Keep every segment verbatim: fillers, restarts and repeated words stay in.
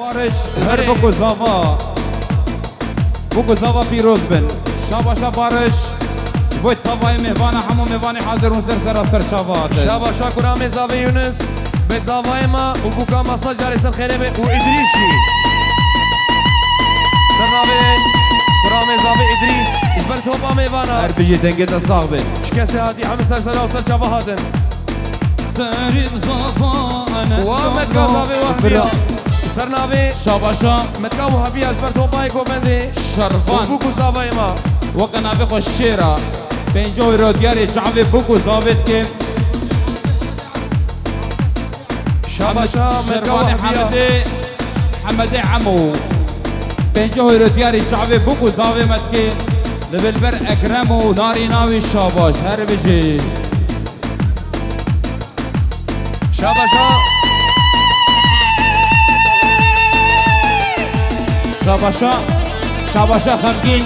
Barış, her Erê. Bûk û zava. Bûk û zava pîroz bin. Şabaşa Barış. Ji bo tavayê mêvana, hemû mêvanê hazir hûn ser sera ser çava hatin. Şabaşa kuramê zavê Yunus. Be zavayê me û bûka me sed carê ser xêrê be û Îdrîs jî. Ser navê kuramê zavê Îdrîs. Ji ber topa mêvana. Her bijî dengê te sax be. Çi kesê hatî, hemî ser sera û ser çava hatin. Serî zavane Wa metka zavê wa bira. Ser navê Şabaşa. Metka Wahabiya ji ber topayê govendê. Şervan. Û bûk û zavayê ma. Weke navê xwe şêra. Pêncî euro diyarê çavê bûk û zavê dike. Şabaşa Metka Şervanê Wahabiya. Hemedê, Hemedê Emo. Pêncî euro diyarê çavê bûk û zavê me dike. Li ber Ekrem û narîna wî şabaş. Her bijî. Şabaşa. Şabaşa, şabaşa xemgîn.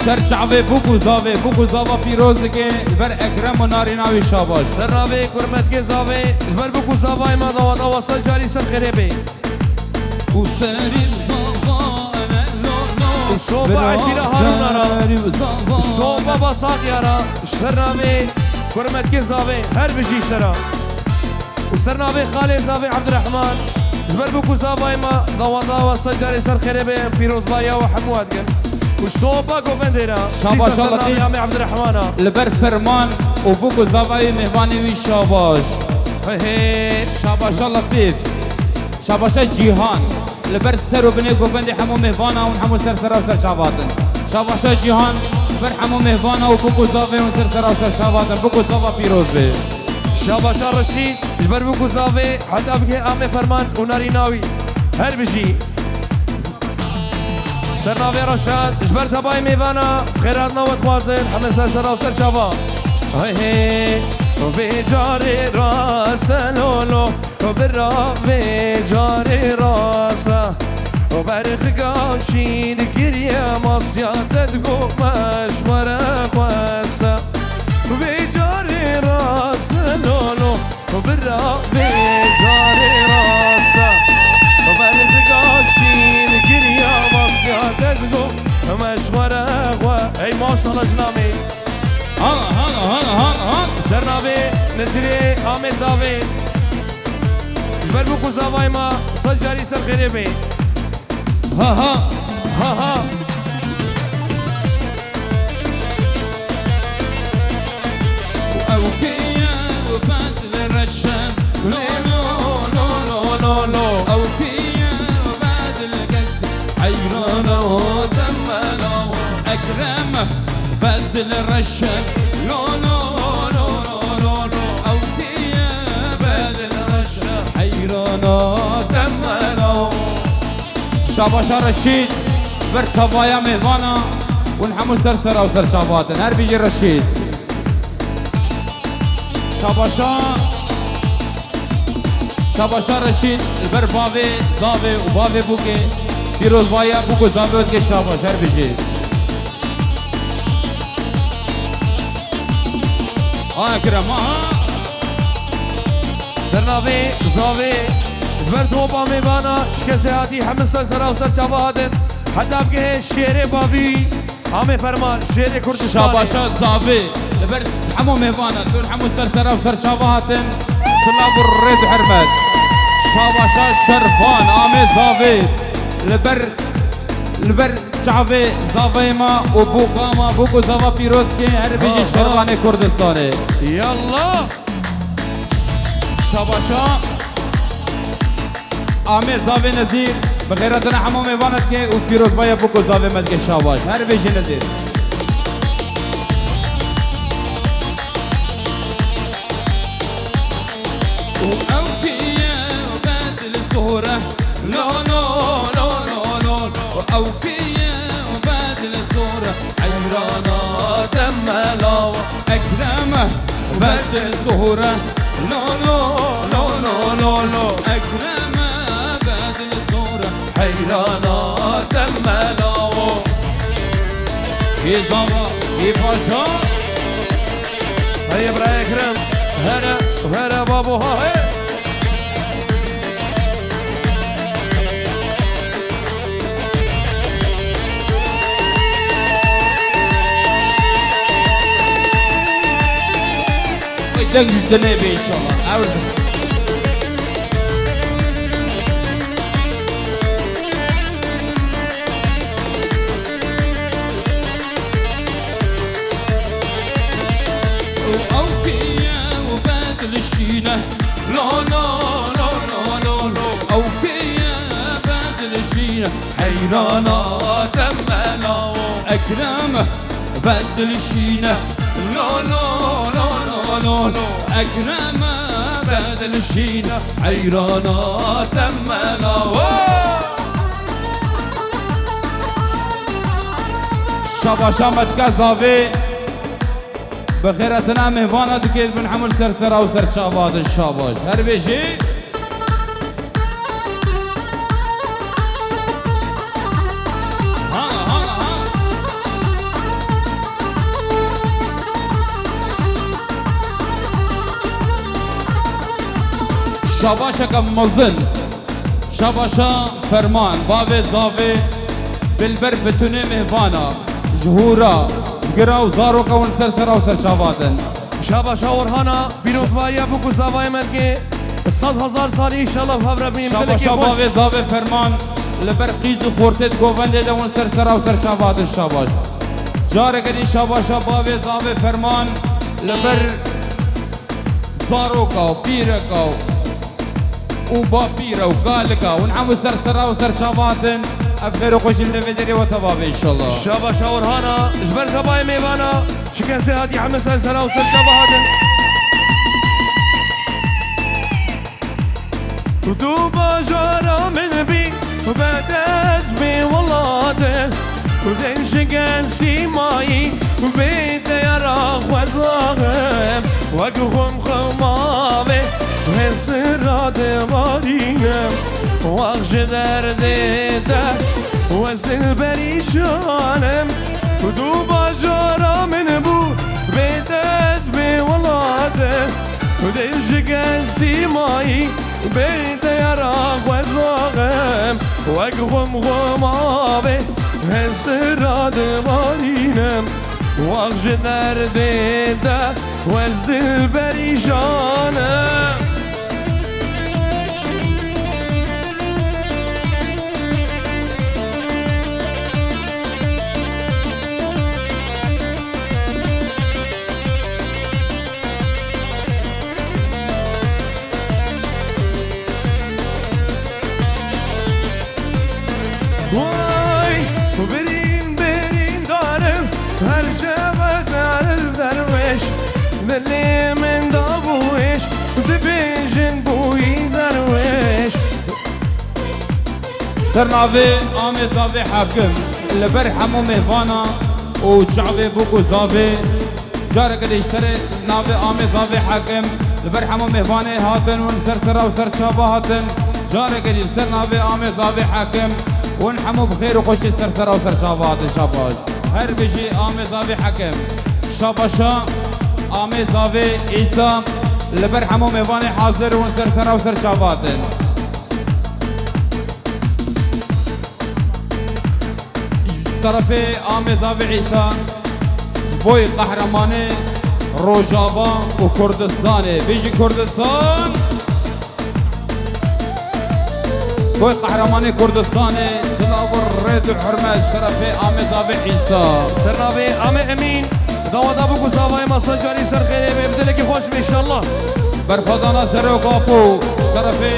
Ser çavê bûk û zavê, bûk û zava pîroz dike, li ber Ekrem û narîna wî şabaş. Ser navê kurmetkê zavê, ji ber bûk û zavayê me dawa dawa sed carî ser xêrê bê. û serî zavane lo lo. Û soba eşîra Harûna ra. Soba Basaqiya ra. Ser navê kurmetkê zavê her bijî sera. Û ser navê xalê zavê Ebdirehman. Ji ber bûk û zavayê me dawa dawa sed carê ser xêrê be pîrozbariya we hemû we dikin. Û soba govendê ra. Şabaş Dîsa ser Allah navê dî. Amê Ebdirehmana. Li ber ferman û bûk û zavayê mêvanê wî şabaş. Hey hey. Şabaş Allah pêv. Şabaşa Cîhan, li ber ser û binê govendê hemû mêvana hûn hemû ser sera û ser çava hatin. Şabaşa Cîhan, li ber hemû mêvana û bûk û zavê hûn ser sera û ser çava hatin. Bûk û zava pîroz be. Şabaşa Reşîd, ji ber bûk û zavê heta bigihê amê ferman û narîna wî. Her bijî. Ser navê Reşad, ji ber tebayê mêvana, xêratina we dixwazin, heme ser sera û ser çava. Hey hey, vê carê rast e lo lo. Bira vê carê rast e. Berxika şîn kiriye masya te digo me ji xwe re xweste. Vê carê rast e lo lo. Bira vê carê rast e. Berxika şîn kiriye masya te digo me ji xwe re xwe. Ey maşallah jinamê. Hala, hala, hala, hala, hala. Ser navê Nezirê Amê Zavê. Ji ber bûk û zavayê me sed carî ser xêrê bê. Ha, ha. Ha, ha. Ew kê ye bedl reşe? Lo, lo, lo, lo, lo, lo. Ew kê ye bedl gest? Heyrana demela. Ekrem bedl reşe. Lo, lo, lo, lo, lo, lo. Ew kê ye bedl reşe? Heyrana demela. Şabaşa Reşîd, ber tavaya mêvana, hûn hemû ser sera û ser çava hatin. Her bijî Reşîd. Şabaşa, Şabaşa Reşîd, li ber bavê, zavê û bavê bûkê, pîrozbaya bûk û zavê dike şabaş, her bijî. Ha, Ekrem, ha. Ser navê zavê, ji ber topa mêvana, çi kesê hatî, hemî ser sera û ser çava hatin, heta bigihê şêrê bavî. Amê Ferman, şêrê Kurdistanê. Şabaşa zavê, li ber hemû mêvana, hûn hemû ser sera û ser çava hatin, silav û rêz û hurmet. Şabaşa Şervan, amê zavê, li ber, li ber çavê zavê ma û bûka ma, bûk û zava pîroz ke, her bijî Ha, ha. Şervanê Kurdistanê. Yallah! Şabaşa. Amê zavê Nezîr, bi xêretina hemû mêvana dike û pîrozbaya bûk û zavê me dike şabaş. Her bijî Nezîr. û ew kê ye bedl zor e? Lo, lo, lo, lo, lo, lo. Ew kê ye bedl zor e? Heyrana demela. Ekrem bedl zor e. Lo, lo, lo, lo, lo, lo. Ekrem bedl zor e. Heyrana demela. Ê zava, ê paşa. Hey bira Ekrem. Here, here babo ha, hey. Deng ji dinê bê inşallah. Ew Ew kê ye û bedilşîne. Lo, lo, lo, lo, lo, lo. Ew kê ye bedilşîne. Heyrana temela. Ekrem bedilşîne. Lo, lo, lo, lo, lo, lo. Ekrem bedilşîne. Heyrana temela. Oh! Şabaşa me dike zavê. Bi xêretina mêvana dikê bin hemû li ser sera û ser çava din şabaş. Her bêjî. Ha, ha, ha. Şabaşeke mezin. Şabaşa Ferman, bavê zavê, bi li ber bitunê mêvana, ji hûra, ji gira û zaroka hûn ser sera û ser çava din. Şabaşa Orhana, pîrozbahiya bûk û zavayê me dike, sed hezar salî înşallah bi hev re bimînin. Şabaşa bavê zavê Ferman, li ber qîz û xortê di govendê de hûn ser sera û ser çava din şabaş. Careke din şabaşa bavê zavê Ferman, li ber zaroka û pîreka û û bapîr û kalika hûn hemû ser sera û ser çava hatin. Ev xêr û xweşî li devê derê we teva be înşallah. Şabaşa Orhana, ji ber tebayê mêvana, çi kesê hatî hemû ser sera û ser çava hatin. Tu bajara min bî, tu bedez bî welatê, tu deng şikestî mayî, tu bê teyara xwezaxim, wek xum xumavê, hesra dibarînim, wax ji derdê te, wez dil perîşan im, tu bajara min bû, bê dest bê welatê, tu dil şikestî mayî, bê teyara xwezaxim, wek xum xumavê, hesra dibarînim, wax ji derdê te, wez dil perîşan im. Way, birîn, birîn darim, her şevet eril derwêş, dilê min dabû êş, dibêjin bûyî derwêş. Ser navê Amê Zavê Hakim, li ber hemû mêvana û çavê bûk û zavê, careke dî ji serê navê Amê Zavê Hakim, li ber hemû mêvanê hatin, hûn ser sera û ser çava hatin, careke dî li ser navê Amê Zavê Hakim, hûn hemû bi xêr û xweşî ser sera û ser çava hatin, şabaş. Her bijî Amê Zavê Hakim. Şabaşa Amê Zavê Îsa, li ber hemû mêvanê hazir, hûn ser sera û ser çava hatin. Ji terefê Amê Zavê Îsa, ji boy qehremanê Rojava û Kurdistanê. Bijî Kurdistan! Boy qehremanê Kurdistanê, silav û rêz û hurmet ji terefê Amê Zavê Îsa. Ser navê Amê Emîn, dawada bûk û zavayê me sed carî ser xêrê be, bi dilekî xweş be, înşallah. Berxwedana Serok Apo, ji terefê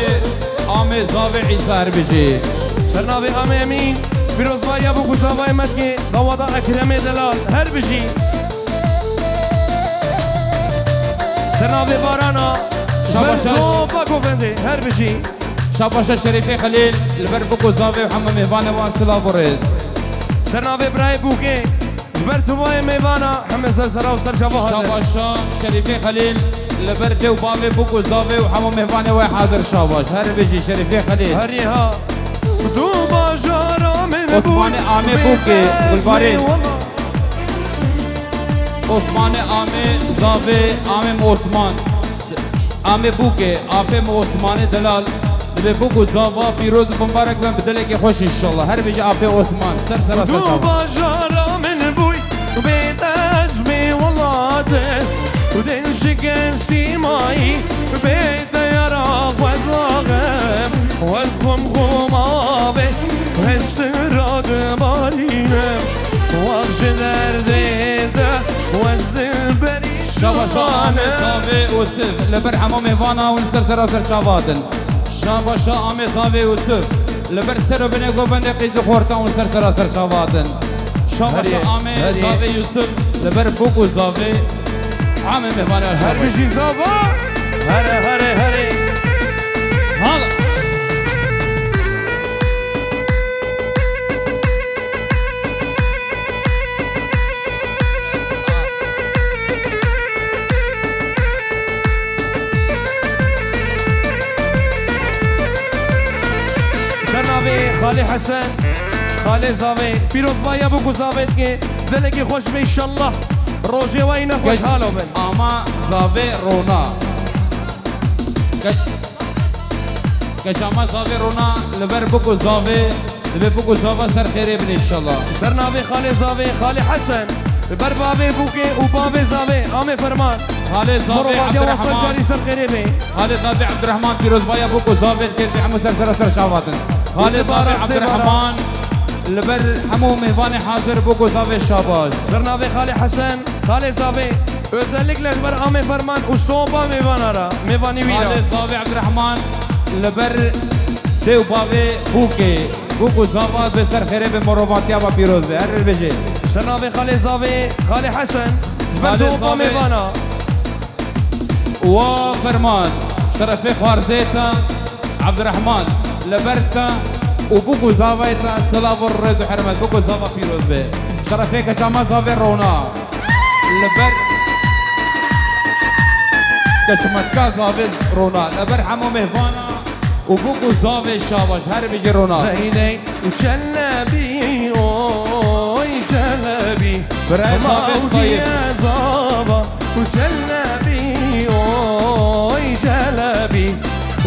Amê Zavê Îsa her bijî. Ser navê Amê Emîn, pîrozbahîya bûk û zavayê me dike, dawada Ekremê Delal, her bijî. Ser navê Barana, ji ber Şabaşa. Topa Govendê, her bijî. Şabaşa Şerîfê Xelîl, li ber bûk û zavê û hemû mêvanê wan silav û rêz. Ser navê Birayê Bûkê, ji ber tovayê mêvana, hemê ser sera û ser çava hatin. Şabaşa Şerîfê Xelîl, li ber dê û bavê bûk û zavê û hemû mêvanê we hazir şabaş. Her bijî Şerîfê Xelîl. Herî ha, tu bajara min bû. Osmanê Amê Bûkê, Gulbarîn. Osmanê Amê Zavê, Amê Osman. Amê Bûkê, apê min Osmanê Delal, divê bûk û zava pîroz û bimbarek ben bi dilekê xweş înşallah. Her bijî apê Osman, ser sera ser çava. Tu bajara min bûy, bê dest bê welatê. û dil şikestî mayî bê diyara xwe zaxim, wek xumxuma avê hestin ra dibarînim, wek ji derdê de wez dilberî Şabaşa Amê, Zavê û Siv li ber hemû mêvana hûn ser sera ser çava hatin. Şabaşa Amê, Zavê û Siv li ber ser û binê govendê qîz û xorta hûn ser sera ser çava hatin. Şabaşa Herê, Amê, herê. Zavê Yusuf li ber bûk û zavê Amê mêvanê Her Şabaş. Bijî zava. Here, here, here. Hala. Ser navê Xalê Hesen, Xalê Zavê, pîrozbaya bûk û zavê dike, dilekî xweş be înşallah, rojê we yî nexweş Geç halo bin. Ama zavê rona. Geç. Geç ama zavê rona li ber bûk û zavê, divê bûk û zava ser xêrê bin înşallah. Ser navê Xalê Zavê, Xalê Hesen, li ber bavê bûkê û bavê zavê, Amê Ferman. Xalê Zavê Mirovatiya Abdurrahman. Wasan carî ser xêrê bê. Xalê Zavê Abdurrahman pîrozbaya bûk û zavê dikir, divê hemû ser sera ser çava hatin. Xalê Zavê Abdurrahman li ber hemû mêvanê hazir bûk û zavê şabaş. Ser navê Xalê Hesen. Xalê Zavê, özellikle ji ber Amê Ferman û stopa mêvana re, mêvanî wî re. Xalê Zavê Ebdirehman li ber dê û bavê bûkê, bûk û zava bi ser xêrê bi morovatiya ve pîroz be. Her bêjê. Ser navê Xalê Zavê, Xalê Hesen, ji ber Xalê stopa Zavê. Mêvana. Wa Ferman, şerefê xwarzê te. Evdirehman, li ber te û bûk û zavayê te silav û rêz û hermet, bûk û zava pîroz be. Şerefê keça me zavê rona. Li ber keçmetka zavê rona. Li ber hemû mêvana û bûk û zavê şabaş. Her bijî rona. Hey, hey. Û çelebî, oy çelebî. Birayê Zavê Tayyip. Mawdiye zava. Û çelebî, oy çelebî.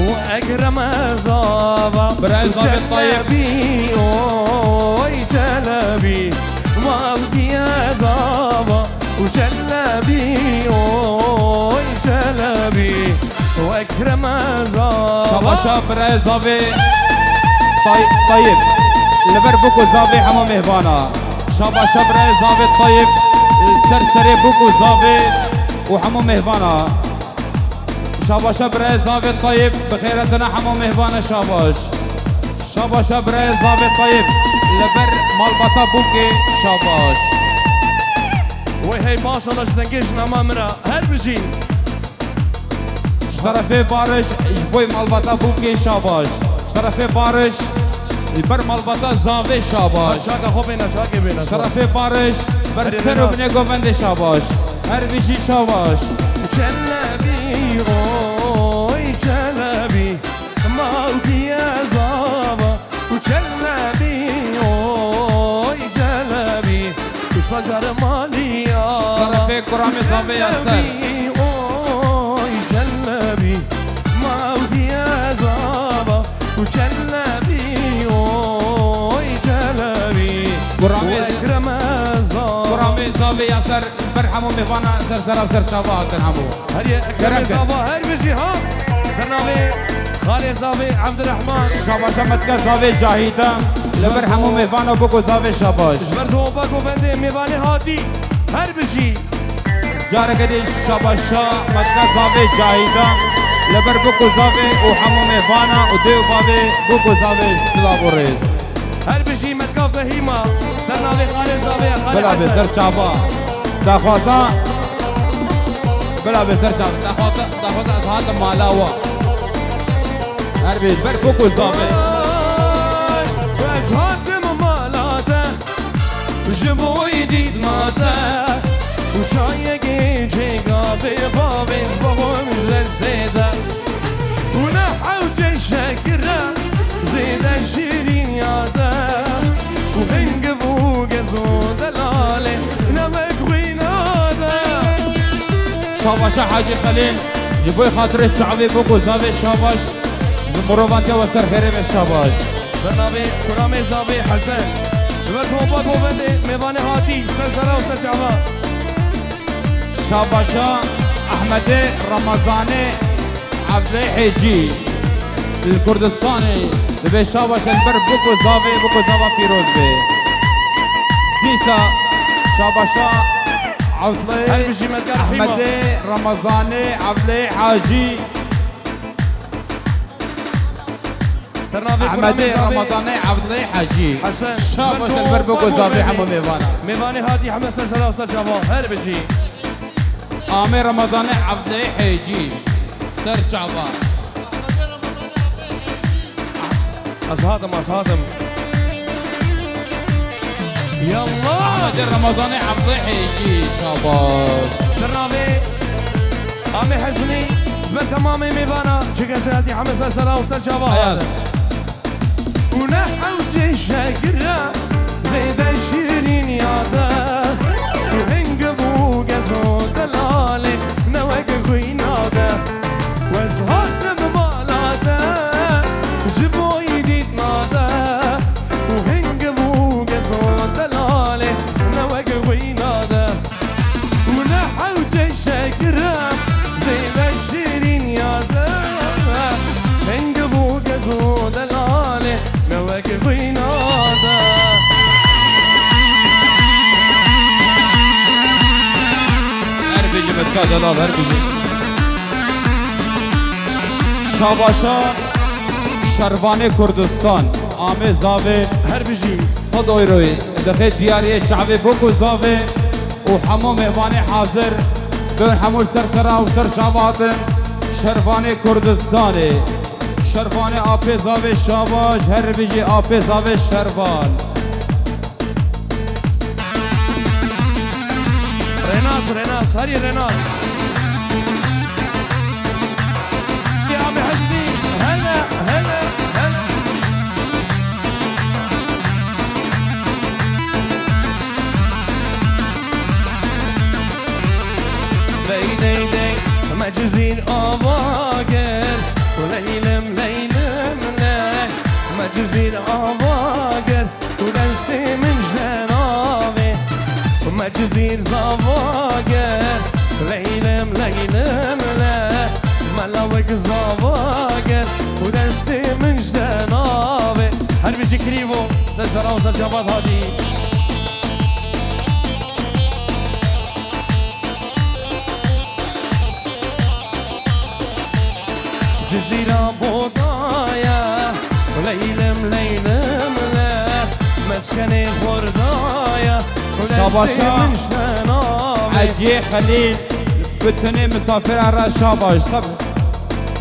Û Ekrem zava. Birayê Zavê Tayyip. Û çelebî, oy çelebî. Mawdiye zava. Û çelebî, oy çelebî. Û Ekrem zava. Şabaşa birayê zavê Tay-, Tayyip. Li ber bûk û zavê hemû mêvana. Şabaşa birayê zavê Tayyip. Ser serê bûk û zavê û hemû mêvana. Şabaşa birayê zavê Tayyip. Bi xêr hatina hemû mêvana şabaş. Şabaşa birayê zavê Tayyip. Li ber malbata bûkê şabaş. Wey hey maşallah ji dengê jina me min re. Her bijîn. Ji terefê Bariş, ji bo malbata bûkê şabaş. Ji terefê Bariş, ji ber malbata zavê şabaş. Çaka xwe bêne, çakê bêne. Ji terefê Bariş, ber ser û binê govendê şabaş. Her bijî şabaş. Çelebî, oy çelebî, mawdiye zava. Û çelebî, oy çelebî, û sacar maliya. Ji terefê kuramê zavê ya ser. Çelebî, oy çelebî, mawdiye zava. Û çelebî, oy çelebî, kuramê, û Ekrem zava. Kuramê zavê ya ser. Ber hemû mêvana ser sera ser çava hatin hemû. Her yê Ekremê Zava her bijî ha. Ser navê Xalê Zavê Evdirehman. Şabaşa metka zavê Cahîda. Li ber hemû mêvana bûk û zavê şabaş. Ji ber doba govendê mêvanê hatî. Her bijî. Careke dî şabaşa metka zavê Cahîda. Li ber bûk û zavê û hemû mêvana û dê û bavê bûk û zavê silav û rêz. Her bijî Metka Fehîma, ser navê Xalê Zavê, Xalê Bila bê Hesen. Ser çava. Daxwaza. Bila bê ser çava. Daxwaza, daxwaza ez hatim mala we. Her bê ber bûk û zavê. Ay, ez hatim mala te, ji bo dîdma te. Û çayekê çêka bê bavê, ez bavim ji destê te. Û ne hewce şekire zêde şîrîniya te û hingiv û gez û delalê ne wek xwîna te. Şabaşa Hacî Xelîl, ji bo xatirê çavê bûk û zavê şabaş, ji mirovatiya we ser xêrê be şabaş. Ser navê kuramê zavê Hesen. Li ber topa govendê mêvanê hatî, ser sera û ser çava. Şabaşa Ehmedê Remezanê Evdê Hêcî li Kurdistanê dibê şabaş li ber bûk û zavê, bûk û zava pîroz bê. Dîsa şabaşa Evdê Her bijî me dikar Hîma. Ehmedê Remezanê Evdê Hacî. Sernavê Ehmedê Kur'anê Zavê. Ramadanê Evdilê Hecî. Hesen, Şabaş Zerto, Elber Boko Bako Zavê Bebê. Hemû mêvana. Mêvanê hatî heme ser sera ser çava. Her bijî. Amê Ramadanê Evdilê Hecî. Ser çava. Ez hatim, ez hatim. Yallah! Amê Ramadanê Evdilê Hecî. Şabaş. Sernavê Amê Hezmî, ji ber temamê mêvana, çi kesê hatî heme ser sera û ser çava Ayaz. Hatin. Û ne hewcê şekira, zêde şîrîn ya de. Û hingiv û gezo delalê, ne wek xwîna de. Wez hatim mala de, ji bo îdît nade. Û hingiv û gezo delalê, ne wek xwîna de. Û ne hewce şekira, zêde şîrîn ya de. Hingiv û gez û delalê, ne wek xwîna de. Her bijî mitka delal, her bijî. Şabaşa Şervanê Kurdistan, Amê Zavê. Her bijî. Sed euroyê dixê diyariyê çavê bok û zavê û hemû mêvanê hazir bin, hemû ser sera û ser çava hatin. Şervanê Kurdistanê, Şervanê Apê Zavê Şabaş, her bijî Apê Zavê Şervan. Renas, Renas, herî Renas. Ya Mehesnî, hele, hele, hele. Dey, dey, dey, me Cizîr ava kir, û leylim, leylim, ley. Me Cizîr ava kir, û destê min ji te navê. Me Cizîr zava kir, leylim, leylim, le. Me lawik zava kir, û destê min ji te navê. Her bijî Krîvo, ser sera û ser çavat hatî. Cizîra Boda ye, leylim, leylim, le. Meskenê Xorda ye, Şabaşa destê min ji te navê. Eciyê Xelîl, bitinê misafira re şabaş. Tab-,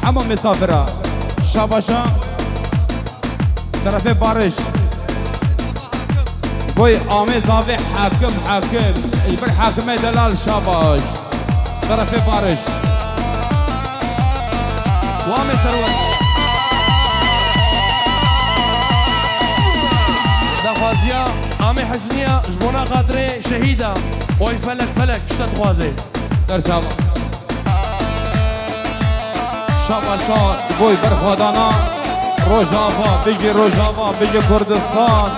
hemû misafira. Şabaşa. Şerefê Barış. Boy Amê Zavê hakim, hakim. Ji ber hakimê delal şabaş. Şerefê Barış. Wamê serwer. Daxwaziya Amê Hezniya ji bona xatirê şehîda. Oy felek, felek, işte dixwazê. Serçava. Şabaşa boy berxwedana Rojava, bijî Rojava, bijî Kurdistan.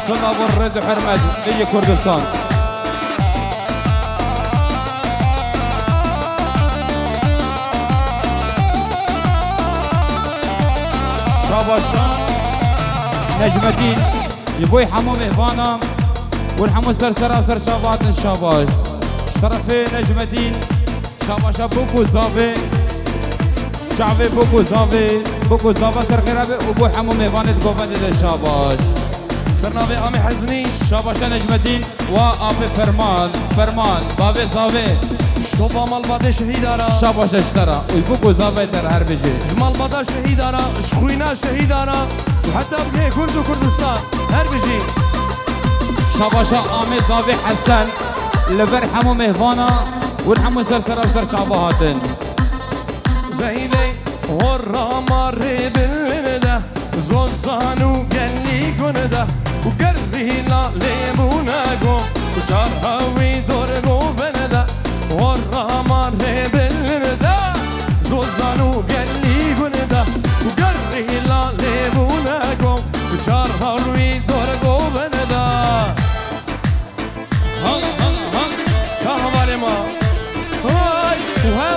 Silav û rêz û hurmet, bijî Kurdistan. Şabaşa Necmetîn, ji bo hemû mêvanan û hemû ser sera ser çava hatin şabaş. Ji terefê Necmetîn, şabaşa bûk û zavê, çavê bûk û zavê, bûk û zava ser xêra be û bo hemû mêvanê di govendê de şabaş. Ser navê Amê Hezinî. Şabaşa Necmetîn wa apê Ferman, Ferman, bavê zavê. Ji topa malbatê şehîda ra. Şabaşa ji te ra û ji bûk û zavê te ra her bijî. Ji malbata şehîda ra, ji xwîna şehîda ra û heta bigihê Kurd û Kurdistan. Her bijî. Şabaşa Amê zavê Hesen. Li ber hemû mêvana û hemû ser sera ser çava hatin. Beydê hor rama rê bilinde, zozan û gelî gund e, û gerrî lalê bûne go, û çar hewî dor govende, hor rama rê bilinde, zozan û gelî gund e, û gerrî lalê bûne go, û çar hewî dor govende. Hala, hala, hala. Ka hevalê ma. Hay, û he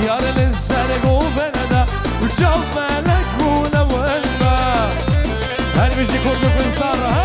Yar li ser govende û çav melek bûne wenda. Her bijî Kurd û Kurdistan, ha?